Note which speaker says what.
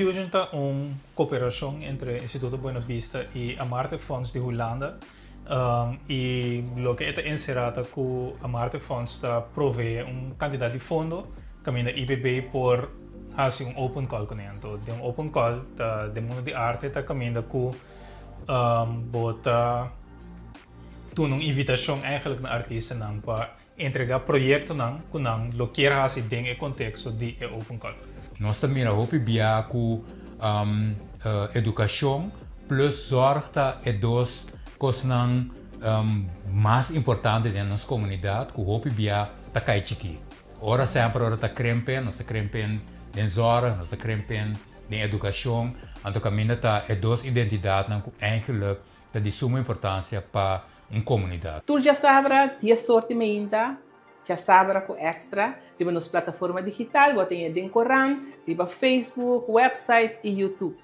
Speaker 1: Fusion ta un koperashon entre Instituto Buena Bista i Amarte Fonds di Hulanda i loke e ta enserá ta ku Amarte Fonds ta proveé un kantidat di fondo kaminda IBB por hasi un open call kuné. Anto den un open call ta den mundu di arte ta kaminda ku bo ta duna un invitashon eigenlijk na artistanan pa Entregá proyektonan ku nan lo kier hasi den e konteksto di e Open Call.
Speaker 2: Nos ta mira hopi bia ku edukashon plus zorg ta e dos kosnan mas importante den nos komunidat ku hopi bia ta kai chikí. Ora semper ora ta krempen, nos ta krempen den zorg, nos ta krempen den edukashon, anto kaminda ta e dos identidatnan ku eigenlik ta di suma importansia pa un komunidat.
Speaker 3: Tur djasabra, dies or di meinta, Djasabra ku Extra, riba nos plataforma digital, bo ta haña den korant, riba Facebook, website i YouTube.